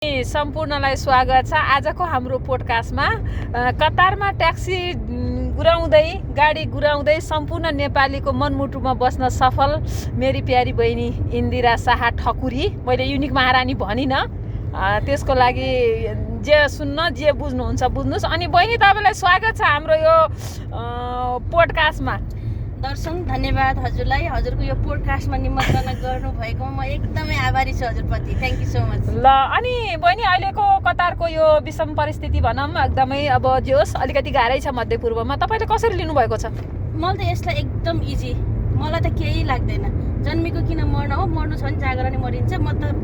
सम्पूर्णलाई स्वागत छ। आजको हाम्रो पोडकास्टमा कतारमा ट्याक्सी गुराउँदै गाडी गुराउँदै सम्पूर्ण नेपालीको मनमुटुमा बस्न सफल मेरी प्यारी बहिनी इन्दिरा शाह ठकुरी। मैले युनिक महारानी भनिनँ, त्यसको लागि जे सुन्न जे बुझ्नुहुन्छ बुझ्नुहोस्। अनि बहिनी तपाईँलाई स्वागत छ हाम्रो यो पोडकास्टमा। दर्शन धन्यवाद हजुरलाई, हजुरको यो पोडकास्टमा निमन्त्रणा गर्नुभएकोमा म एकदमै आभारी छु हजुरप्रति। Thank you so much. ल अनि बहिनी अहिलेको कतारको यो विषम परिस्थिति भनौँ एकदमै अब जे होस् अलिकति गाह्रै छ मध्यपूर्वमा, तपाईँले कसरी लिनुभएको छ? मलाई त यसलाई एकदम इजी, मलाई त केही लाग्दैन। जन्मेको किन मर्न हो, मर्नु छ भने जागर नै मरिन्छ। म त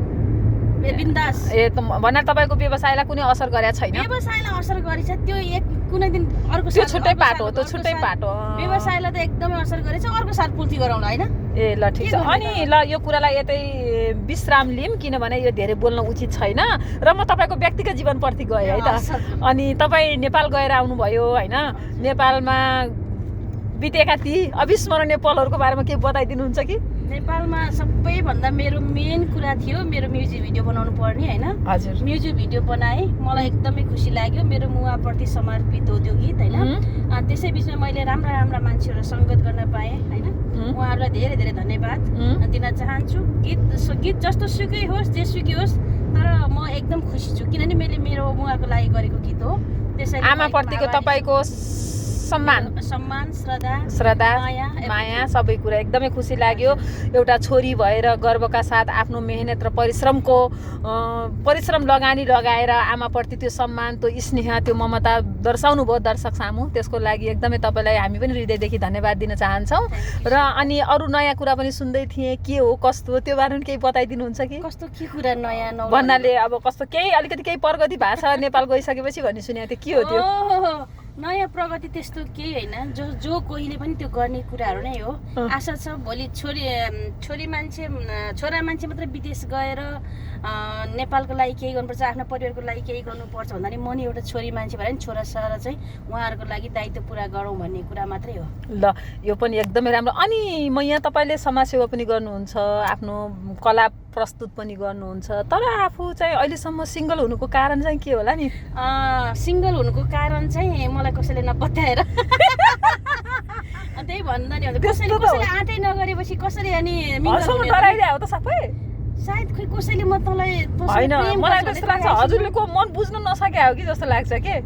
बिन्दास। भन्नाले तपाईँको व्यवसायलाई कुनै असर गरेको छैन? व्यवसायलाई असर गरेछ, त्यो कुनै दिन अर्को त्यो छुट्टै पाटो हो, त्यो छुट्टै पाटो। व्यवसायलाई त एकदमै असर गरेछ, अर्को साल पूर्ति गराउँला हैन? ए ल ठिक छ। अनि ल यो कुरालाई यतै विश्राम लिऊँ, किनभने यो धेरै बोल्न उचित छैन र म तपाईँको व्यक्तिगत जीवनप्रति गएँ है त। अनि तपाईँ नेपाल गएर आउनुभयो होइन, नेपालमा बितेका ती अविस्मरणीय पलहरूको बारेमा केही बताइदिनुहुन्छ कि? नेपालमा सबैभन्दा मेरो मेन कुरा थियो मेरो म्युजिक भिडियो बनाउनु पर्ने होइन। हजुर, म्युजिक भिडियो बनाएँ, मलाई एकदमै खुसी लाग्यो। मेरो मुवाप्रति समर्पित हो त्यो गीत होइन। त्यसै बिचमा मैले राम्रा राम्रा मान्छेहरू सङ्गत गर्न पाएँ होइन। उहाँहरूलाई धेरै धेरै धन्यवाद दिन चाहन्छु। गीत जस्तो सुकै होस् जे सुकै होस्, तर म एकदम खुसी छु किनभने मैले मेरो मुवाको लागि गरेको गीत हो। त्यसैले आमाप्रतिको तपाईँको सम्मान श्रद्धा माया सबै कुरा एकदमै खुसी लाग्यो। एउटा छोरी भएर गर्वका साथ आफ्नो मेहनत र परिश्रम लगानी लगाएर आमाप्रति त्यो सम्मान, त्यो स्नेह, त्यो ममता दर्शाउनु भयो दर्शक सामु। त्यसको लागि एकदमै तपाईँलाई हामी पनि हृदयदेखि धन्यवाद दिन चाहन्छौँ। र अनि अरू नयाँ कुरा पनि सुन्दै थिएँ, के हो कस्तो हो त्यो बारेमा केही बताइदिनुहुन्छ कि? कस्तो के कुरा नयाँ भन्नाले अब कस्तो अलिकति केही प्रगति भएको छ नेपाल गइसकेपछि भन्ने सुनेको थिएँ, के हो त्यो? नयाँ प्रगति त्यस्तो केही होइन, जो कोहीले पनि त्यो गर्ने कुराहरू नै हो। आशा छ भोलि छोरा मान्छे मात्रै विदेश गएर नेपालको लागि केही गर्नुपर्छ, आफ्नो परिवारको लागि केही गर्नुपर्छ भन्दा नि म नि एउटा छोरी मान्छे भएर नि छोरा छोरा चाहिँ उहाँहरूको लागि दायित्व पुरा गरौँ भन्ने कुरा मात्रै हो। ल यो पनि एकदमै राम्रो। अनि म यहाँ तपाईँले समाजसेवा पनि गर्नुहुन्छ, आफ्नो कला प्रस्तुत पनि गर्नुहुन्छ, तर आफू चाहिँ अहिलेसम्म सिङ्गल हुनुको कारण चाहिँ के होला नि? सिङ्गल हुनुको कारण चाहिँ मलाई कसैले नपत्याएर त्यही भन्दा नि कसैले आँटै नगरेपछि कसरी अनि हो त सबै सायद खोइ कसैले म तँलाई होइन, मलाई त्यस्तो लाग्छ हजुरले को मन बुझ्नु नसके हो कि जस्तो लाग्छ के?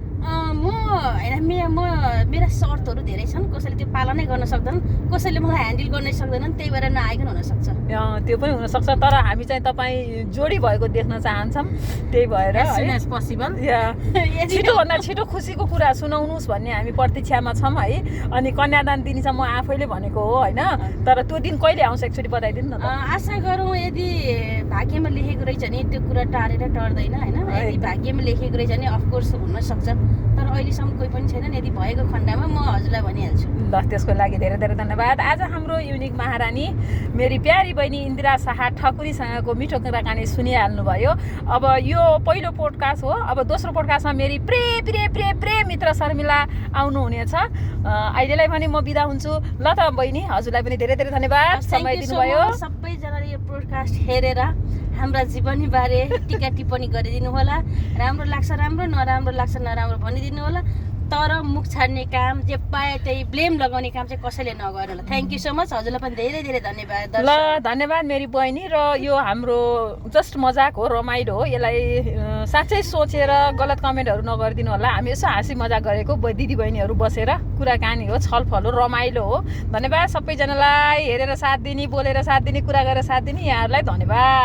मेरा शर्तहरू धेरै छन्, कसैले त्यो पालनै गर्न सक्दैन, कसैले मलाई ह्यान्डल गर्नै सक्दैनन्, त्यही भएर नआइकन हुनसक्छ। त्यो पनि हुनसक्छ, तर हामी चाहिँ तपाईँ जोडी भएको देख्न चाहन्छौँ, त्यही भएर पोसिबल छिटोभन्दा छिटो खुसीको कुरा सुनाउनुहोस् भन्ने हामी प्रतीक्षामा छौँ है। अनि कन्यादान दिन चाहिँ म आफैले भनेको हो होइन, तर त्यो दिन कहिले आउँछ एकचोटि बताइदिनु न त। आशा गरौँ यदि भाग्यमा लेखेको रहेछ भने त्यो कुरा टाढेर टर्दैन होइन। यदि भाग्यमा लेखेको रहेछ भने अफकोर्स हुनसक्छ, तर अहिलेसम्म कोही पनि छैन। यदि भएको खण्डमा म हजुरलाई भनिहाल्छु। ल त्यसको लागि धेरै धेरै धन्यवाद। आज हाम्रो युनिक महारानी मेरी प्यारी बहिनी इन्दिरा शाह ठकुरीसँगको मिठो कुराकानी सुनिहाल्नुभयो। अब यो पहिलो पोडकास्ट हो, अब दोस्रो पोडकास्टमा मेरी प्रे मित्र शर्मिला आउनुहुनेछ। अहिलेलाई पनि म बिदा हुन्छु। ल त बहिनी हजुरलाई पनि धेरै धेरै धन्यवाद समय दिनुभयो। सबैजनाले यो पोडकास्ट हेरेर हाम्रा जीवनीबारे टिका टिप्पणी गरिदिनु होला। राम्रो लाग्छ राम्रो, नराम्रो लाग्छ नराम्रो भनिदिनु होला, तर मुख छाड्ने काम जे पाए त्यही ब्लेम लगाउने काम चाहिँ कसैले नगर्नु होला। थ्याङ्क यू सो मच, हजुरलाई पनि धेरै धेरै धन्यवाद। ल धन्यवाद मेरी बहिनी। र यो हाम्रो जस्ट मजाक हो, रमाइलो हो, यसलाई साँच्चै सोचेर गलत कमेन्टहरू नगरिदिनु होला। हामी यसो हाँसी मजाक गरेको दिदी बहिनीहरू बसेर कुराकानी हो, छलफल हो, रमाइलो हो। धन्यवाद सबैजनालाई हेरेर साथ दिने, बोलेर साथ दिने, कुरा गरेर साथ दिने यहाँहरूलाई धन्यवाद।